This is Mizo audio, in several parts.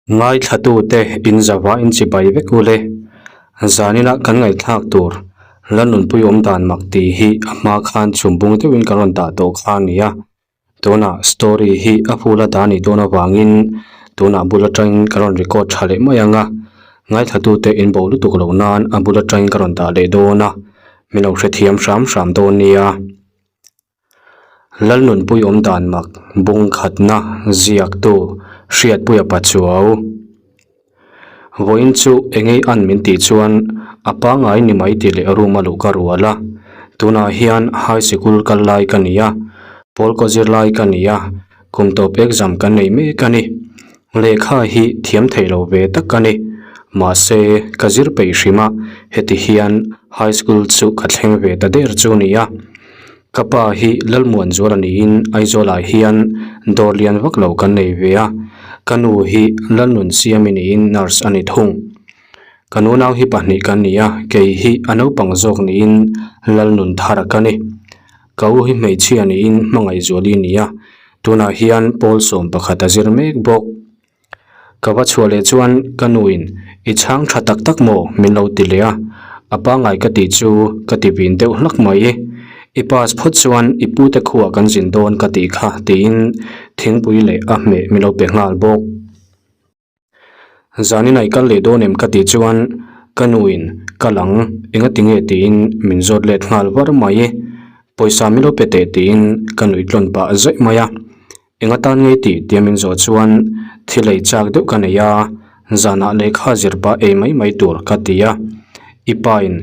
Ngaithlatute in zava in chibai vek u le. Zanina kan ngaihthlak tur Lalnunpui awm dan mak tih hi a hma khan chhumbung deuhin kan rawn dah tawh kha a ni a. Tunah story hi a hula dah a nih dawn avangin tunah bul atangin ka rawn record tha leh mai ang a. Ngaithlatute in bo lutuk loh nan a bul atangin ka rawn dah leh dawn a, min lo hrethiam hram hram dawn nia. Lalnunpui awm dan mak bung khatna ziaktu Hriatpuia Pachuau. Vawiin chu engei an min tih chuan a pangngai ni mai tih leh room a luh ka rual a. Tunah hian high sikul kal lai ka ni a, pawl kaw zir lai ka ni a, kum tawp exam kan nei mek a ni. Lehkha hi thiam thei lo ve tak a ni. Mahse ka zir peih hrim a, heti hian high school chu ka thleng ve ta der chu ni a. Ka pa hi Lalmuanzuala niin Aizawlah hian dawr lian vak lo kan nei ve a, ka nu hi Lalnunsiami niin nurse a ni thung. Ka nunau hi pahnih kan ni a, kei hi a naupang zawk niin Lalnunthara ka ni. Ka u hi hmeichhia niin Hmangaihzuali a ni a, tunah hian pawl 11 a zir mek bawk. Ka va chhuah leh chuan ka nuin i chhang tha tak tak maw min lo ti leh a, a pangngai ka tih chu ka ti vin deuh hlak mai. I pass phawt chuan i pute khuah kan zin dawn ka tih kha tiin thingpui leh a hmeh min lo pe nghal bawk. Zanin a i kal leh dawn em ka tih chuan ka nuin ka lang engati nge tiin min zawt let nghal var mai. Pawisa min lo pe teh tiin ka nuih tlawn pah zaih mai a. Eng atan ngei tih tia min zawh chuan thil ei chak deuh ka nei a, zanah lehkha zir pah ei mai mai tur ka ti a. I pa in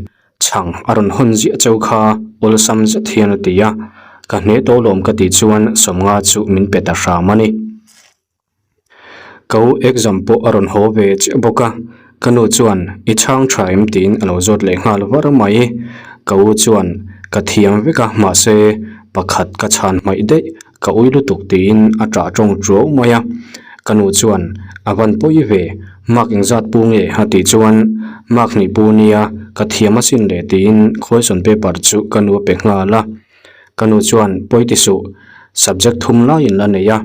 chhang a rawn hawn ziah cheu kha awlsam zet hian a ti a, ka hne tawh lawm ka tih chuan sawmnga chu min pe ta hram a ni. Ka u exam pawh a rawn haw ve chiah bawk a, ka nu chuan i chhang tha em tiin a lo zawt leh nghal var mai. Ka u chuan ka thiam vek a mahse pakhat ka chhan hmaih daih ka ui lutuk tiin a ṭah ṭawng ṭuau mai a. Ka nu chuan a van pawi ve, mark engzat pu nge a tih chuan mark hnih pu nia ka thiam asin le tiin question paper chu ka nu a pe nghal a. Ka nu chuan pawi ti suh, subject thum laiin la nei a.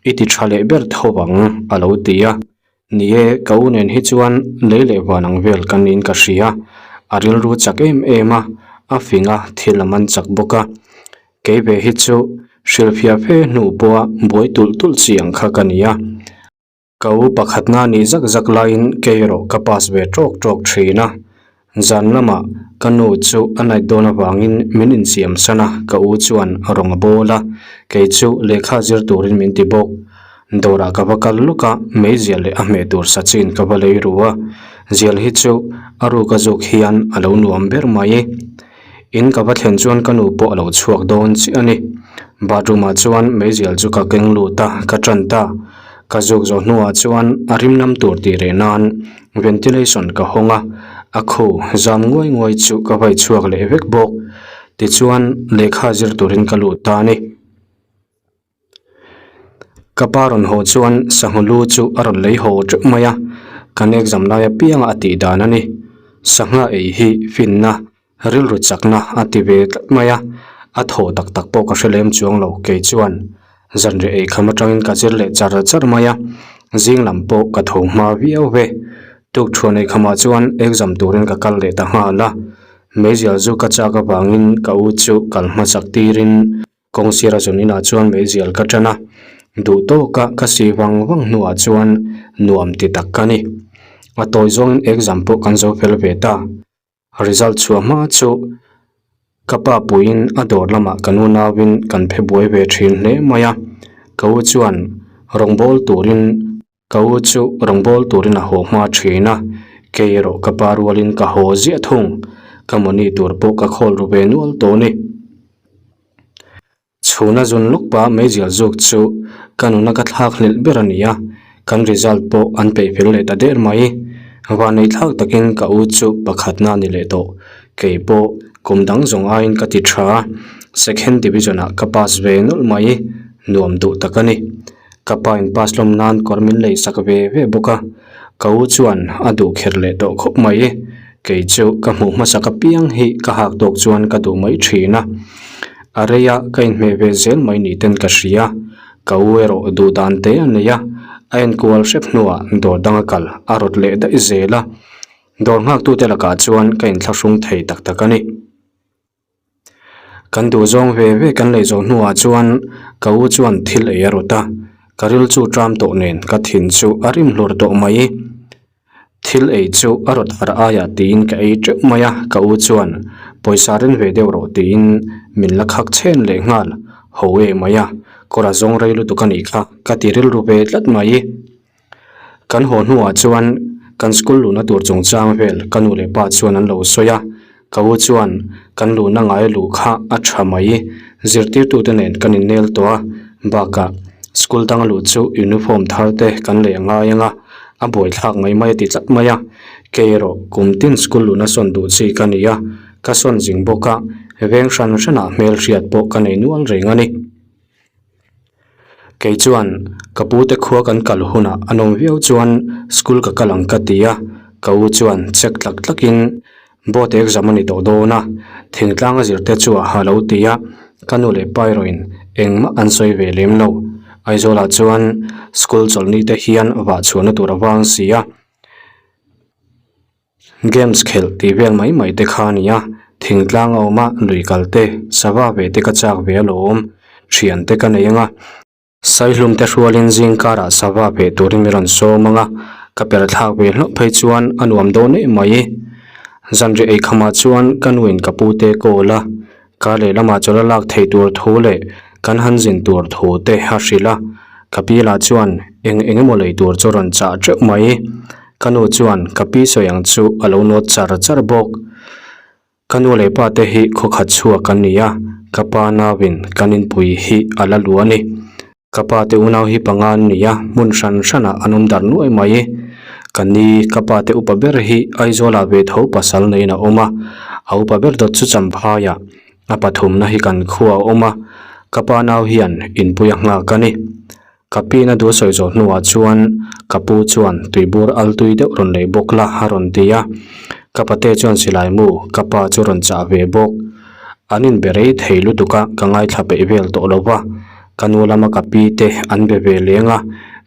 I ti tha leh ber tho ang a lo ti a. Ni e, ka u nen hi chuan lei leh van ang vel kan niin ka hria. A rilru chak em em a, a fing a, thil a man chak bawk a. Kei ve hi chu hrilhfiah fe hnu pawha buai tulh tulh chi ang kha ka ni a. Ka u pakhatna nih zak zak laiin kei erawh ka pass ve tawk tawk thin a. Zan lamah ka nu chu a night dawn avangin min insiam san a, ka u chuan rawng a bawl a, kei chu lehkha zir turin min ti bawk. Dawrah ka va kal lawk a, meizial leh a hmeh tur sachin ka va lei ru a, zial hi chu a ruk a zuk hian a lo nuam ber mai. In ka va thlen chuan ka nu pawh a lo chhuak dawn chiah a ni. Bathroom ah chuan meizial chu ka keng lut a, ka tan ta. Ka zuk zawh hnuah chuan a rim lam tur tih reh nan ventilation ka hawng a, a khu zam nguai nguai chu ka vai chhuak leh vek bawk. Tichuan lehkha zir turin ka lut ta a ni. Ka pa rawn haw chuan sangha lu chu a rawn lei haw teuh mai a, kan exam lai apianga a tih dan a ni. Sangha ei hi finna, rilru chakna a ti ve tlat mai a, a thaw tak tak pawh ka hre lem chuang lo kei chuan zanriah ei kham atangin ka zir leh char char mai a, zing lam pawh ka tho hma viau ve. Tukthuan ei khamah chuan exam turin ka kal leh ta nghal a, meizial zu ka chak avangin ka u chu kal hmasak tirin Kawng sira zawn inah chuan meizial ka tan a, duh tawka ka si vang vang hnuah chuan nuam ti tak ka ni. A tawi zawngin exam pawh kan zo fel ve ta. Result chhuah hma chu ka pa puiin a dawr lamah ka nu nauin kan phe buai ve thin hle mai a, ka u chuan rawngbâwl turin ka u chu rawngbâwl turin a haw hma thin a, kei erawh ka pa rualin ka haw ziah thung. Ka mawni tur pawh ka khawl ru ve nual tawh a ni. Chhuna zun lawk pah meizial zuk chu ka nuna ka thlak hlelh ber a ni a, kan result pawh an peih fel leh ta der mai. Vanei thlak takin ka u chu pakhatna a ni leh tawh. Kei pawh kum dang zawng aiin ka ti tha a, second division ah ka pass ve nawlh mai. Nuam duh tak a ni. Ka pa in pass lawm nan kawr min lei sak ve ve bawk a, ka u chuan a duh kher leh tawh khawp mai. Kei chu ka hmuh hmasak apiang hi ka hak tawk chuan ka duh mai thin a, a reia ka inhmeh ve zel mai ni ten ka hria. Ka u erawh duh dan te a nei a, A enkual hrep hnuah dawr danga kal a rawt leh daih zel a, dawr nghaktute lakah chuan ka inthlahrung thei tak tak a ni. Kan duh zawng ve ve kan lei zawh hnuah chuan ka u chuan thil ei a rawt a, ka ril chu ṭam tawh nen ka thin chu a rim hlur tawh mai. Thil ei chu a rawt har aiah tiin ka ei teuh mai a, ka u chuan pawisa rin ve deuh rawh tiin min la khak chhen leh nghal ho e mai a, kawr a zawng rei lutuk a nih kha ka ti rilru ve tlat mai. Kan haw hnuah chuan kan school luhna tur chungchang vel ka nu leh pa chuan an lo sawi a, Ka u chuan kan luhna ngai luh kha a tha mai, zirtirtute nen kan innel tawh a, bakah school danga luh chu uniform thar te kan lei a ngai ang a, a buaithlak mai mai a ti tlat mai a, kei erawh kum tin school luhna sawn duh chi ka ni a, ka sawn zing bawk a, veng hran hranah hmelhriat pawh ka nei nual reng a ni. Kei chuan ka pu te khua kan kal hunah a nawm viau chuan school ka kal ang ka ti a, ka u chuan check tlak tlakin board exam a ni tawh dawn a, thingtlang a zir te chu a ha lo ti a, ka nu leh pa erawhin engmah an sawi ve lem lo. Aizawlah chuan school chawlhni te hian vah chhuahna tur a vang si a. Games khelh tih vel mai mai te kha a ni a, thingtlang a awm a, lui kal te, sava ve te ka chak ve alawm, thian te ka nei ang a, Saihlum te hrualin zing karah sava ve turin min rawn sawm ang a, ka per thlak ve hlauh phei chuan a nuam dawn em mai. Zanriah eikhamah chuan ka nuin ka pu te call a, Kar lehlamah chawlh a lak theih tur thu leh kan han zin tur thu te a hrilh a, ka pi lah chuan eng eng emaw lei tur chu rawn chah teuh mai. Ka nu chuan ka pi sawi ang chu a lo nawt char char bawk. Ka nu leh pa te hi khawkhat chhuak an ni a, ka pa nauin kan inpui hi a la lu a ni. Ka pa te unau hi panga an ni a, hmun hran hranah an awm darh nuai mai. Ka ni, ka pa te upa ber hi Aizawlah ve tho pasal neiin a awm a, a upa ber dawt chu Champhaiah a pathumna hi kan khua a awm a, ka pa nau hian inpui a nghak a ni. Ka pin a duh sawi zawh hnuah chuan ka pu chuan tuibur al tui deuh rawn lei bawk la a rawn ti a, ka pate chuan silai mu ka pa chu rawn chah ve bawk. An inbe rei thei lutuk a, ka ngaithla peih vel tawh lo va. Ka nu lama ka pi te an be ve leng a,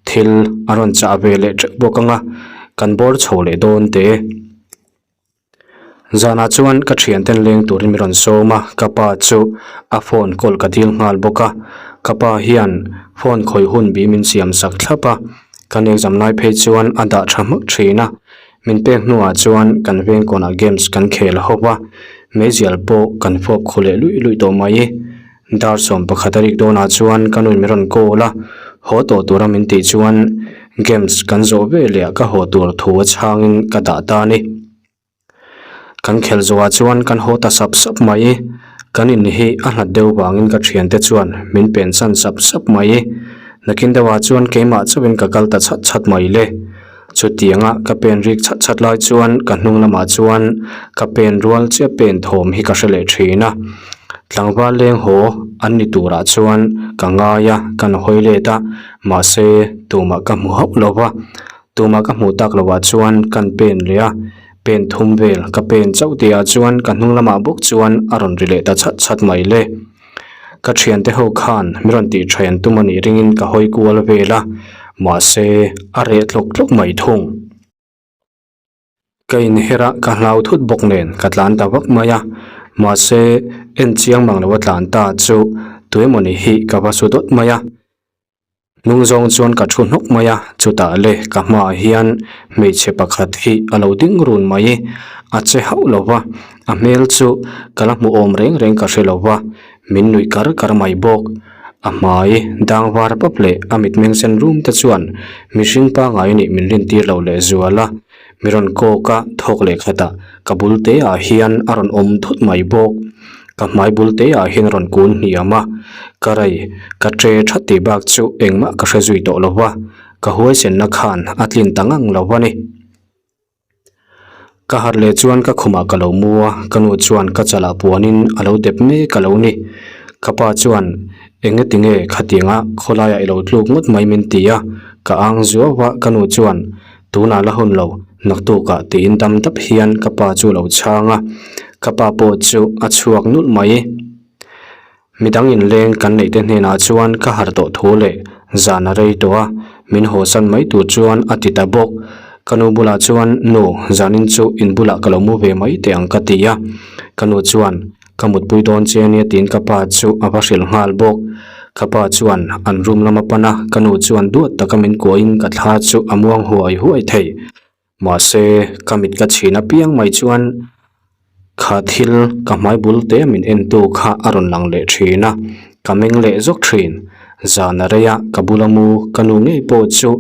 thil a rawn chah ve leh teuh bawk ang a, kan bawr chho leh dawn te. Zanah chuan ka thianten leng turin min rawn sawm a, ka pa chu a phone call ka dil nghal bawk a, ka pa hian phone khawih hun bi min siam sak thlap a, kan exam lai phei chuan a dah tha hmak thin a, min pek hnuah chuan kan veng kawnah games kan khel ho va, meizial pawh kan fawp khu leh luih luih tawh mai. Dar 11 a rik dawnah chuan ka nuin min rawn call a, haw tawh tura min tih chuan games kan zawh ve leh ah ka haw tur thu a chhangin ka dah ta a ni. Kan khelh zawhah chuan kan haw ta sap sap mai, kan in hi a hlat deuh vangin ka thiante chuan min pen san sap sap mai, nakin deuhah chuan keimah chauhin ka kal ta chhat chhat mai le. Chutianga ka pen rik chhat chhat lai chuan ka hnung lamah chuan ka pen rual chiah pen thawm hi ka hre leh thin a. Tlangval leng haw an ni turah chuan ka ngai a, kan hawi let a, mahse tumah ka hmu hauh lo va. Tumah ka hmuh tak lohah chuan kan pen leh a, pen thum vel ka pen chauh tihah chuan ka hnung lamah bawk chuan a rawn ri leh ta chhat chhat mai le. Ka thiante ho khan min rawn tih tha an tum a nih ringin ka hawi kual vel a, mahse a reh tlawk tlawk mai thung. Ka inher a, ka hlau thut bawk nen ka tlan ta vak mai a, mahse en chiang mang lo a tlan ta chu tuemawni hi ka va su dawt mai a. Hnung zawng chuan ka thu hnawk mai a, chutah le ka hmaah hian hmeichhe pakhat hi a lo ding run mai. A che hauh lo va, a hmel chu ka la hmu awm reng reng ka hre lo va, min nuih kar kar mai bawk. A hmai dang var pap leh a mitmeng sen rum te chuan mihring pangngai nih min rintir lo lehzual a, mi rawn kawk a thawk leh khatah ka bul te ah hian a rawn awm thut mai bawk. Ka hmai bul te ah hian a rawn kun hniam a, ka rei ka tre that tih bak chu engmah ka hre zui tawh lo va, ka huaisenna khan a tlin ta ngang lo a ni. Ka harh leh chuan ka khumah ka lo mu a, ka nu chuan ka chalah puanin a lo dep mek a lo ni. Ka pa chuan eng nge tinge khatianga khawlaiah i lo tluk ngawt mai min ti a, ka ang zuau a, ka nu chuan Tunah la hun lo, naktukah tiin dam dap hian ka pa chu lo chhang a, ka pa pawh chu a chhuak nulh mai. Midang inleng kan neih te hnenah chuan ka harh tawh thu leh zan a rei tawh a, Min haw san mai tur chuan a ti ta bawk. Ka nu bulah chuan, Nu, zanin chu in bulah ka lo mu ve mai teh ang ka ti a. Ka nu chuan, Ka mutpui dawn che ania tiin ka pa chu a va hrilh nghal bawk. Ka pa chuan an room lam a pan a, ka nu chuan duat taka min kuahin ka thla chu a muang huai huai thei. Mahse, ka mit ka chhin apiang mai chuan kha thil ka hmai bul te min entu kha a rawn lang leh thin a, ka meng leh zawk thin. Zan a rei a, ka bula mu ka nu ngei pawh chu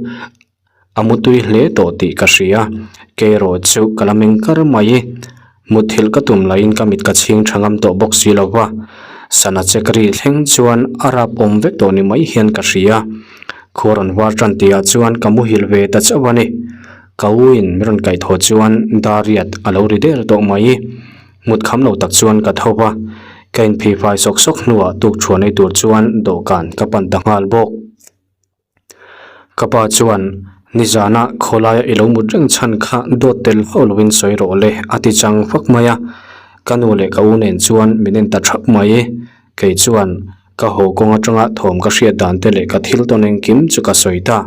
A mutui hle tawh tih ka hria, kei erawh chu ka la meng kar mai. Mutthilh ka tum laiin ka mit ka chhing tha ngam tawh bawk si lo va, sana check ri thleng chuan a rap awm vek tawh ni mai hian ka hria. Khua rawn var tan tihah chuan ka muhil ve ta chauh a ni. Ka u in min rawn kaihthawh chuan Dariat a lo ri der tawh mai. Mut kham lo tak chuan ka tho va, ka inphihfai sawk sawk hnuah tukṭhuan ei tur chuan dawhkan ka pan ta nghal bawk. Ka pa chuan, Nizana khawlaia i lo mut reng chhan kha dawt tel hauh lovin sawi rawh le, a ti chang fak mai a. Ka nu leh ka u nen chuan min en ta thap mai. Kei chuan ka haw kawng atanga thawm ka hriat dan te leh ka thil tawn engkim chu ka sawi ta.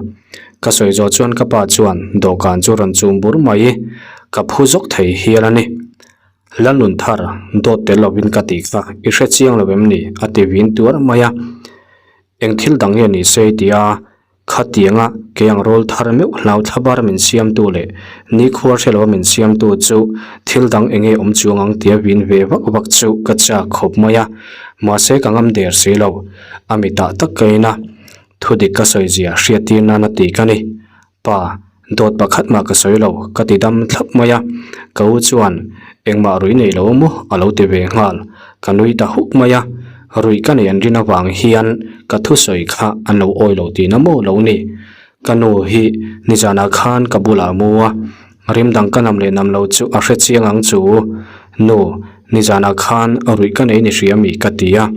Ka sawi zawh chuan ka pa chuan dawhkan chu rawn chum bur mai. Ka phu zawk thei hial a ni. Lalnun thar, dawt tel lovin ka tih kha i hre chiang lo em ni? a ti vin tuar mai a. Eng thil dang nge ni se tia khatianga kei ang rawl thar meuh hlau thlabar min siamtu leh nikhua hre lo min siamtu chu thil dang eng nge awm chuang ang tia vin ve vak vak chu ka chak khawp mai a, mahse ka ngam der si lo. A mitah tak ka in a, thudik ka sawi zia hriattir nana ti ka ni. Pa, dawt pakhat mah ka sawi lo, ka ti dam thlap mai a. Ka u chuan, Engmah rui nei lo maw? a lo ti ve nghal. Ka nui ta huk mai a. Rui ka nei an rin avang hian ka thusawi kha an lo awi lo tihna maw lo ni. Ka nu hi nizanah khan ka bulah a mu a, rim dang ka nam leh nam lo chu a hre chiang ang chu. Nu, nizanah khan ruih ka nei ni hria mi? ka ti a.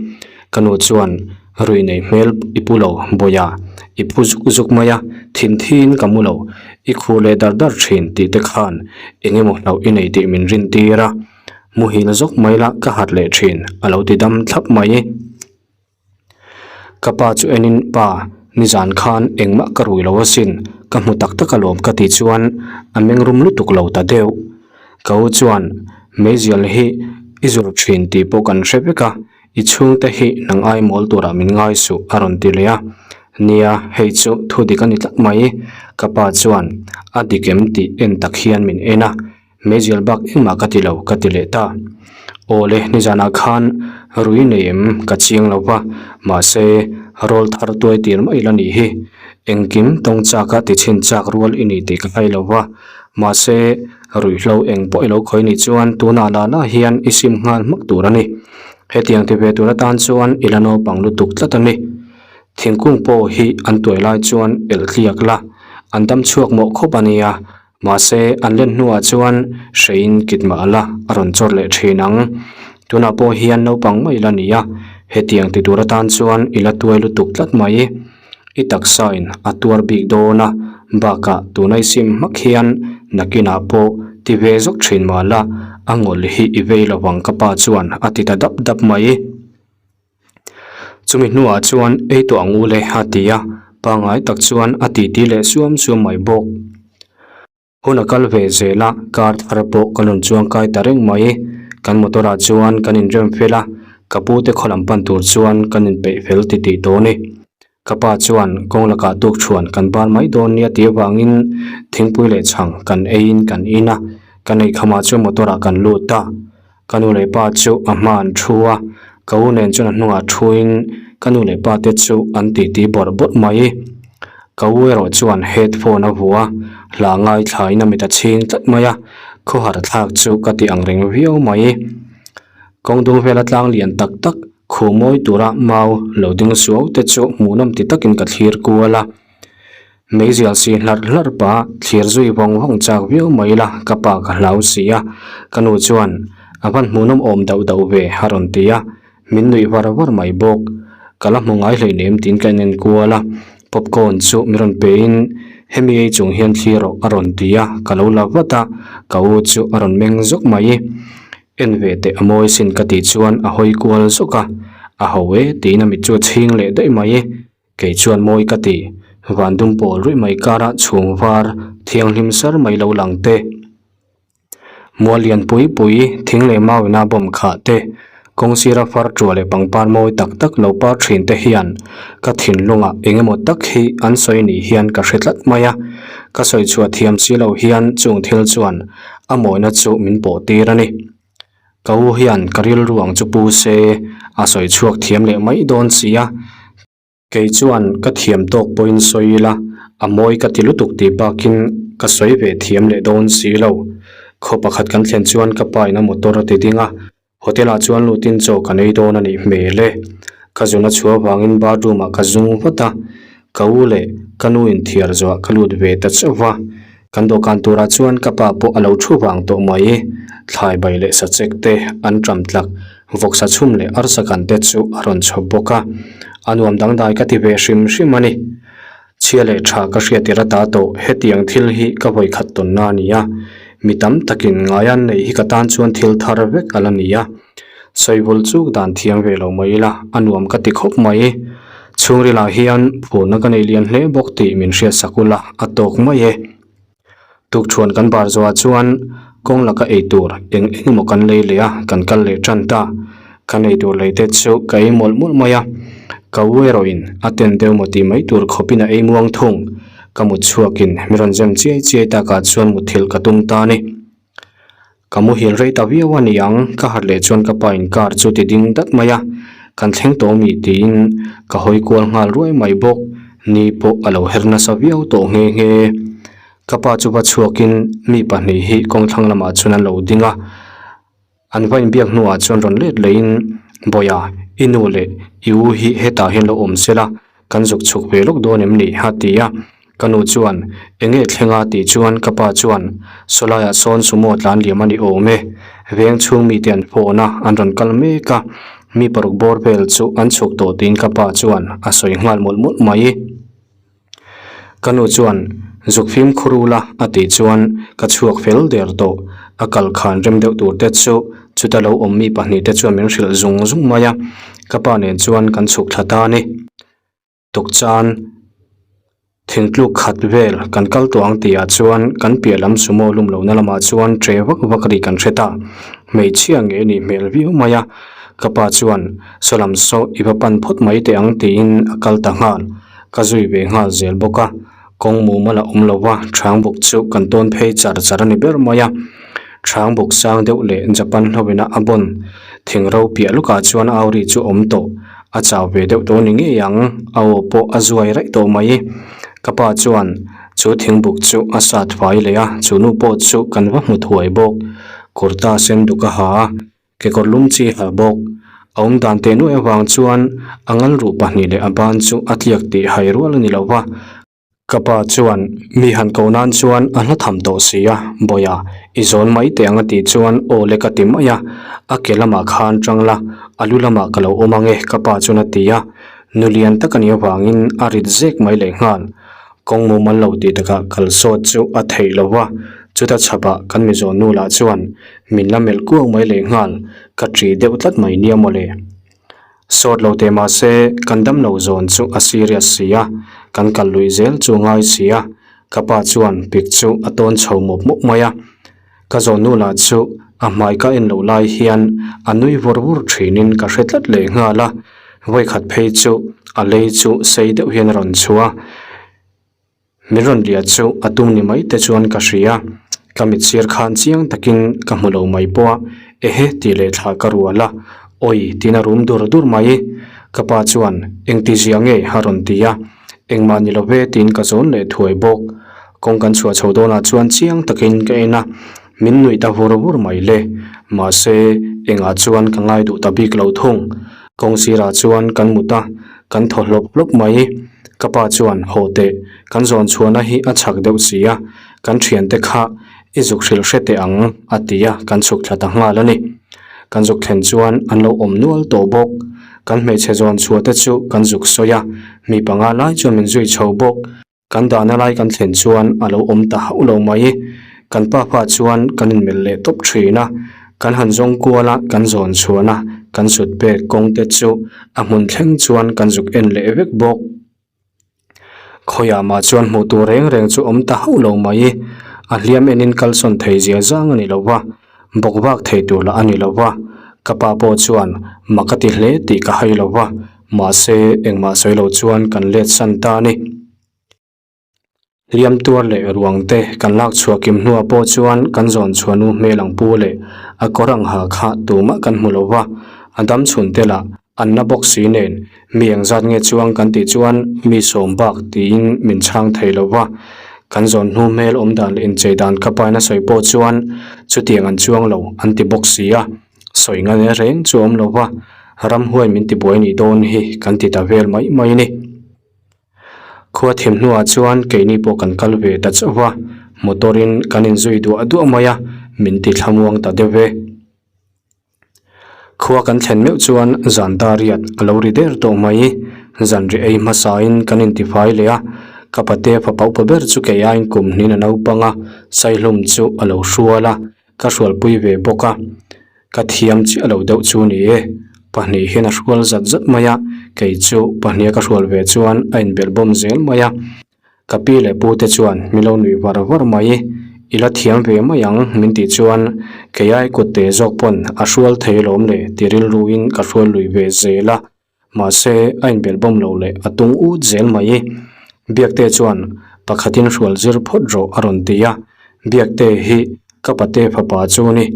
Ka nu chuan, Rui nei hmel i pu lo, Bawia, i phu zuk zuk mai a, thin thiin ka mu lo, i khur leh dar dar thin tih te khan eng emaw hlauh i nei tih min rin tir a, muhil zawk mai la ka hat leh thin, a lo ti dam thlap mai. Ka pa chu enin, Pa, nizan khan engmah ka rui lo asin, ka hmu tak tak alawm ka tih chuan a meng rum lutuk lo ta deuh. Ka u chuan, Meizial hi i zur thin tih pawh kan hre vek a, I chhungte hi nang ai mawl turah min ngai suh a rawn ti leh a. Nia, hei chu thu dik a ni tlat mai. Ka pa chuan a dik em tih en tak hian min en a, meizial bak engmah ka ti lo ka ti leh ta. Aw le, nizanah khan rui nei em ka chiang lo va, mahse rawl thar tuai tir mai la nih hi. Engkim tawng chak a ti chhin chak rual i ni tih ka hai lo va, mahse ruihhlo eng pawh i lo khawi nih chuan tunah lah lah hian i sim nghal hmak tur a ni. Hetiang ti ve tur atan chuan i la naupang lutuk tlat a ni. Thingkung pawh hi an tuai lai chuan elh tliak la, an dam chhuak mawh khawp a nia. Mahse, an len hnuah chuan hreiin kit mah la a rawn chawr leh thin ang. Tunah pawh hian naupang mai la ni a, hetiang ti tur atan chuan i la tuai lutuk tlat mai. I taksain a tuar bik dawn a, bakah tuna i sim hmak hian nakinah pawh ti ve zawk thin mah la, a ngawlh hi i vei lo ang ka pa chuan a ti ta dap dap mai. Chumi hnuah chuan ei tawh ang u le a ti a, pangngai tak chuan a titi leh suam suam mai bawk. Hun a kal ve zel a, car thar pawh ka rawn chuang kai ta reng mai. Kan motor ah chuan kan inrem fel a, ka pu te khaw lam pan tur chuan kan inpeih fel ti tih tawh a ni. Ka pa chuan kawng lakah tukṭhuan kan bar mai dawn nia tih avangin thingpui leh chhang kan eiin kan in a, kan eikhamah chuan motor ah kan lut a. Ka nu leh pa chu a hma an thu a, ka u nen chuan a hnungah thuin ka nu leh pa te chu an titi bawrh bawrh mai. Ka u erawh chuan headphone a vuah a, hla ngaithlain a mit a chhing tlat mai a, khawhar thlak chu ka ti ang reng viau mai. Kawng dung vela tlang lian tak tak khuh mawi tura mau lo ding suau te chu hmuhnawm ti takin ka thlir kual a. Meizial si hlarh hlarh pah thlir zui vawng vawng chak viau mai ila ka pa ka hlau si a, ka nu chuan a van hmuhnawm awm dauh dauh ve a rawn ti a, min nuih var var mai bawk. Ka la hmu ngai hleinem tiin ka en kual a, popcorn chu min rawn pe in hemi ei chung hian thlir rawh a rawn ti a, ka lo la vat a, ka u chu a rawn meng zawk mai. En ve teh a mawi sin ka tih chuan a hawi kual zawk a, a ho e tiin a mit chu a chhing leh daih mai. Kei chuan mawi ka ti. Van dum pawl ruih mai kara chhung var thianghlim sar mai lo lang te. Mual lian pui pui thing leh mau ina bawm khah te, kawng sira far ṭuah leh pangpar mawi tak tak lo par ṭhin te hian ka thinlungah eng emaw tak hi an sawi ni hian ka hre tlat mai a, ka sawi chhuah thiam si lo hian chung thil chuan a mawina chu min pawh tir a ni. Ka u hian ka rilru ang chu pu se a sawi chhuak thiam leh mai dawn si a. Kei chuan ka thiam tawk pawhin sawi ila, a mawi ka ti lutuk tih bakin ka sawi ve thiam leh dawn si lo. Khaw pakhat kan thlen chuan ka pa in a motor a ti ding a, hotel ah chuan lutin chaw ka nei dawn a nih hmel e. Ka zun a chhuah avangin bathroom ah ka zung vat a, ka u leh ka nu in thiar zawhah ka lut ve ta chauh va. Kan dawhkan turah chuan ka pa pawh a lo thu vang tawh mai. Thlai bai leh sachek te an ṭam tlak, vawksa chhum leh arsa kan te chu a rawn chhawp bawk a. A nuam dangdai ka ti ve hrim hrim a ni. Chhia leh ṭha ka hriat tir ata tawh hetiang thil hi ka vawikhat tawnna a ni a. Mi tam takin ngai an neih hi ka tan chuan thil thar vek a la ni a. Sawivul chuk dan thiam ve lo mai ila a nuam ka ti khawp mai. Chhungrilah hian phurna ka nei lian hle bawk tih min hriatsak ula a tawk mai e. Tukṭhuan kan bar zawhah chuan kawng laka ei tur eng eng emaw kan lei leh a, kan kal leh ṭan ta. Kan ei tur lei te chu ka ei mawlh mawlh mai a, ka u erawhin a ten deuh maw tih mai tur khawpin a ei muang thung. Ka mut chhuakin mi rawn zem chiai chiai takah chuan mutthilh ka tum ta a ni. Ka muhil rei ta viau a ni ang, ka harh leh chuan ka pa in car chu ti ding dat mai a, kan thleng tawh mi tiin ka hawi kual nghal ruai mai bawk, ni pawh a lo her nasa viau tawh nghe nghe. Ka pa chu va chhuakin mi pahnih hi kawngthlang lamah chuan an lo ding a, an va inbiak hnuah chuan rawn let lehin, Bawia, i nu leh i u hi hetah hian lo awm se la, Kan zuk chhuk ve lawk dawn em ni? a ti a. Ka nu chuan, Enge thleng a? tih chuan ka pa chuan, Sawlaiah sawn sumo tlan liam a ni awm e. Veng chhung mite an phone a, an rawn kal mek a. Mi paruk bawr vel chu an chhuk tawh tiin ka pa chuan a sawi nghal mawlh mawlh mai. Ka nu chuan, Zuk fimkhur ula a tih chuan ka chhuak fel der tawh. A kal khan rem deuh tur te chu chuta lo awm mi pahnihte chuan min hrilh zung zung mai a. Ka pa nen chuan kan chhuk thla ta a ni. Tukchan thingtluk khat vel kan kal tawh ang tihah chuan kan piah lam sumo lum lohna lamah chuan ṭe vak vak ri kan hre ta. Hmeichhia nge nih hmel viau mai a. Ka pa chuan saw lam saw i va pan phawt mai teh ang tiin a kal ta nghal. Ka zui ve nghal zel bawk a. Kawng mumal a awm lo va, Ṭhangbuk chu kan tawn phei char char a ni ber mai a. Ṭhangbuk sang deuh leh Japan hlawina a bawn thing ro piah lukah chuan Auri chu awm tawh. A chau ve deuh tawh ni ngei ang, a aw pawh a zuai raih tawh mai. Ka pa chuan chu thingbuk chu a sat fai leh a, chu nu pawh chu kan va hmu thuai bawk. Kurta sen duk a ha a, kekawr lum chi ha bawk. A awm dan teh nuaih avang chuan a ngal ruh pahnih leh a ban chu a tliak tih hai rual a ni lo va. Ka pa chuan mi han ko nan chuan a hla tham tawh si a, Bawia, i zawn mai teh ang a tih chuan aw le ka ti mai a, a ke lamah khan tang la, a lu lamah ka lo awm ang e ka pa chuan a ti a, nu lian tak a nih avangin a rit zek mai lehnghal. Kawng mumal lo tih takah kal sawt chu a theih lo va, chuta chhapah kan mizawn nu lah chuan min la melh kuang mai lehnghal, ka ṭi deuh tlat mai nia mawle. Sawt lo teh mahse, kan dam lo zawn chu a serious si a, kan kal luih zel chu ngai si a, ka pa chuan pik chu a tawn chho mawp mawp mai a. Ka zawn nu lah chu a hmai ka en loh lai hian a nui vur vur thinin ka hre tlat leh nghal a, vawikhat phei chu a lei chu sei deuh hian a rawn chhuah a. Min rawn liah chu a tum ni mai te chuan ka hria, ka mit sir khan chiang takin ka hmu lo mai pawh a, ehe tih leh thla ka rual a, awi tiin a rum dur dur mai. Ka pa chuan engti zia nge a rawn ti a, engmah ni lo ve tiin ka zawn leh thuai bawk. Kawng kan chhuah chho dawnah chuan chiang takin ka en a, min nuih ta vur vur mai le. Mahse, engah chuan ka ngai duh ta bik lo thung. Kawng sirah chuan kan mut a, kan thaw hlawp hlawp mai. Ka pa chuan, Haw teh, kan zawn chhuahna hi a chhak deuh si a, kan thiante kha i zuk hrilh hre teh ang, a ti a, kan chhuk thla ta nghal a ni. Kan zuk thlen chuan an lo awm nual tawh bawk. Kan hmeichhe zawn chhuah te chu kan zuk sawi a, mi panga lai chuan min zui chho bawk. Kan dahna lai kan thlen chuan a lo awm ta hauh lo mai. Kan pa pa chuan kan inmelh leh tawp thin a, kan han zawng kual a, kan zawn chhuan a, kan sut pek kawng te chu a hmun thleng chuan kan zuk en leh vek bawk. Khawiah mah chuan hmuh tur reng reng chu awm ta hauh lo mai. A hliam enin kalsawn thei zia zang a ni lo va, bawk vak thei tur lah a ni lo va. Ka pa pawh chuan mak a ti hle tih ka hai lo va, mahse engmah sawi lo chuan kan let san ta a ni. Hliam tuar leh ruang te kan lak chhuah kim hnuah pawh chuan kan zawn chhuah nu hmel ang pu leh a kawr ang ha kha tumah kan hmu lo va, a dam chhun te lah an na bawk si nen mi engzat nge chuang kan tih chuan mi sawm bak tiin min chhang thei lo va. Kan zawn hnu hmel awm dan leh inchei dan ka pain a sawi pawh chuan chutiang an chuang lo an ti bawk si a, sawi ngan reng chu a awm lo va, ramhuai min tibuai nih dawn hi kan ti ta vel mai mai a ni. Khua thim hnuah chuan keini pawh kan kal ve ta chauh va, motor in kan inzui duah duah mai a, min ti thlamuang ta deuh e. Khua kan thlen meuh chuan zan dar riat a lo ri der tawh mai, zan ri ei hmasain kan intifai leh a, ka pate fapa upa ber chu kei aiin kum hnin a naupang a, saihlum chu a lo hrual a, ka hrualpui ve bawk a. Ka thiam chiah lo deuh chu ni e. Pahnih hian a hrual zat zat mai a, kei chu pahniha ka hrual ve chuan a inbelh bawm zel mai a. Ka pi leh pu te chuan min lo nuih var var mai. I la thiam ve mai ang min tih chuan kei ai kut te zawk pawn a hrual thei alawm le ti rilruin ka hrual lui ve zel a. Mahse, a inbelh bawm lo leh a tung ut zel mai. Biakte chuan, Pakhatin hrual zir phawt rawh a rawn ti a. Biakte hi ka pate fapa chu ni.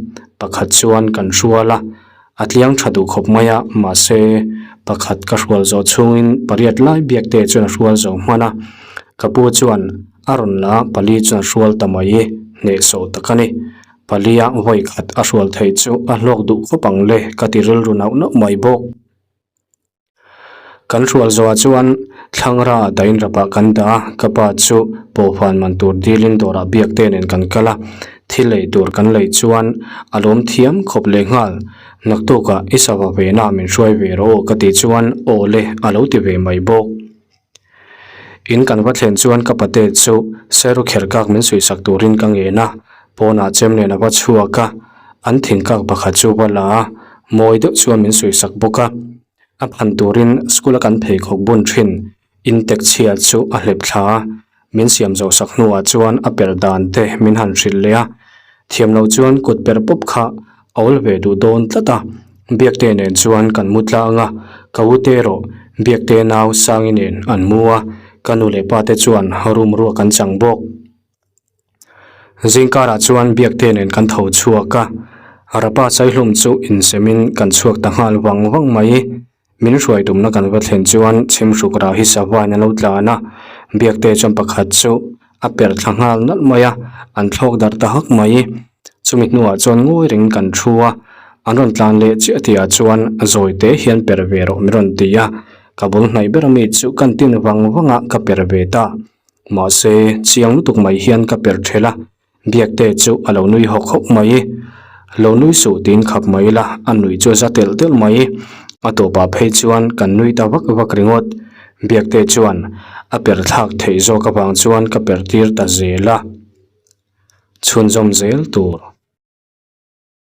Pakhat chuan kan hrual a, a tliang tha duh khawp mai a, mahse, pakhat ka hrual zawh chhungin pariat lai Biakte chuan a hrual zo hman a. Ka pu chuan a rawn la pali chuan a hrual ta mai, hnehsawh tak a ni. Palia vawi khat a hrual theih chu a hlawk duh khawp ang le ka ti rilru nauh nauh mai bawk. Kan hrual zawhah chuan thlangra dain rapah kan dah a, ka pa chu pawhfan man tur dilin dawrah biak te nen kan kal a, thil lei tur kan lei chuan a lawm thiam khawp leh nghal. Naktukah i sava ve na min hruai ve rawh aw ka tih chuan aw le a lo ti ve mai bawk. In kan va thlen chuan ka pate chu Sairu kherkak min suihsak turin ka ngen a, pawnah chem nen a va chhuak a, an thingkak pakhat chu va la a, mawi deuh chuan min suihsak bawk a. A phan turin school a kan pheikhawk bun thin intek chhia chu a hlep thla a, min siam zawh sak hnuah chuan a perh dan te min han hrilh leh a, thiam lo chuan kut perh pawp kha a awl ve duh dawn tlat a, Biakte nen chuan kan mu tlang a, ka u te erawh Biakte nau Sangi nen an mu a, ka nu leh pa te chuan room ruak an chang bawk. Zingkarah chuan Biakte nen kan tho chhuak a, Rapa Saihlum chu insemin kan chhuak ta nghal vang vang mai. Min hruai tumna kan va thlen chuan chhimhruk rah hi savain a lo tlan a, Biakte chuan pakhat chu a per thla nghal nalh mai a, an thlawk darh ta hak mai. Chumi hnuah chuan ngawi rengin kan thu a, an rawn tlan leh chiah tihah chuan zawi te hian per ve rawh min rawn ti a, ka bul hnaih ber ami chu kan tin vang vang a ka per ve ta. Mahse, chiang lutuk mai hian ka per ṭhelh a, Biakte chu a lo nui hawk hawk mai. Lo nui suh tiin khap mai ila, a nui chu a za telh telh mai. A tawpah phei chuan kan nui ta vak vak ringawt. Biakte chuan a per thlak theih zawk avang chuan ka per tir ta zel a. Chhunzawm zel tur.